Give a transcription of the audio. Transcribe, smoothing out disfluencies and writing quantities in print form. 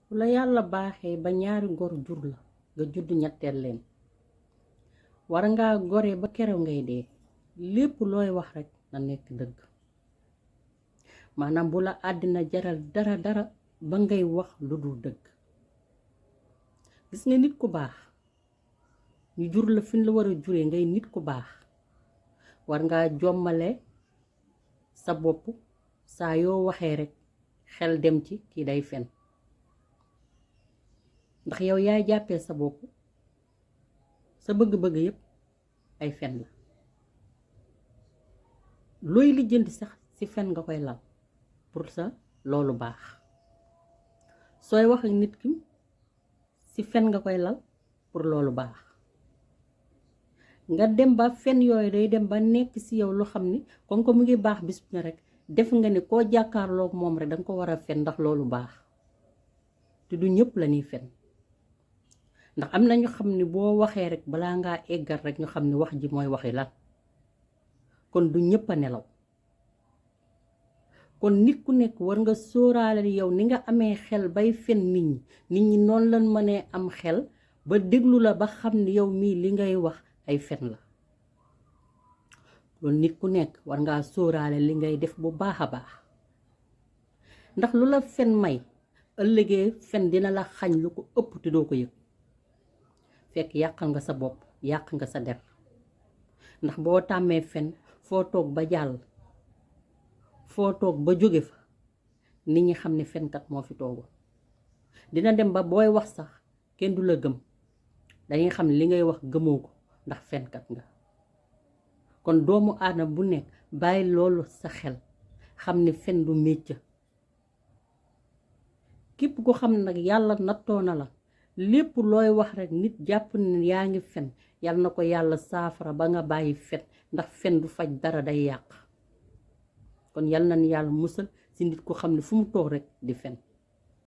bu la yàlla baaxee ba ñaari gor jur la nga judd ñetteel leen war ngaa gore ba kerew ngay dee lépp looy wax rekk na nekk dëgg maanaam bu la àddina jaral dara ba ngay wax lu dul dëgg. gis nga nit ku baax ñu jur la fi ñu la war a juree ngay nit ku baax war ngaa jommale sa bopp saa yoo waxee rekk xel dem ci kii day fen ndax yow yaay jàppee sa bopp sa bëgg-bëgg yépp ay fen la looy lijjanti sax ci fen nga koy lal pour sa loolu baax sooy wax ak nit ki ci fen nga koy lal pour loolu baax nga dem ba fen yooyu day dem ba nekk ci yow lu xam ni comme que mu ngi baax bis bu ne rekk def nga ni koo jàkkaarloog moom rekk danga ko war a fen ndax loolu baax te du ñëpp la ñuy fen ndax am na ñu xam ni boo waxee rekk balaa ngaa eggal rekk ñu xam ni wax ji mooy waxi lan kon du ñëpp a nelaw kon nit ku nekk war nga sóoraale ni yow ni nga amee xel bay fen nit ñi noonu lañ mënee am xel ba déglu la ba xam ni yow mii li ngay wax ay fen la loolu nit ku nekk war ngaa sóoraale li ngay def bu baax a baax ndax lu la fen may ëllëgee fen dina la xañ lu ko ëpp te doo ko yëg fekk yàqal nga sa bopp yàq nga sa der ndax boo tàmmee fen foo toog ba jàll foo toog ba jóge fa nit ñi xam ne fenkat moo fi toogoon dina dem ba booy wax sax kenn du la gëm dañuy xam ne li ngay wax gëmoo ko ndax fenkat nga kon doomu aadama bu nekk bàyyi loolu sa xel xam ne fen du métier képp ko xam nag yàlla nattoo na la lépp looy wax rekk nit jàpp ne yaa ngi fen yàlla na ko yàlla saafara ba nga bàyyi fen ndax fen du faj dara day yàq kon yàlla na ni yàlla musal ci nit ko xam ne fu mu toog rekk di fen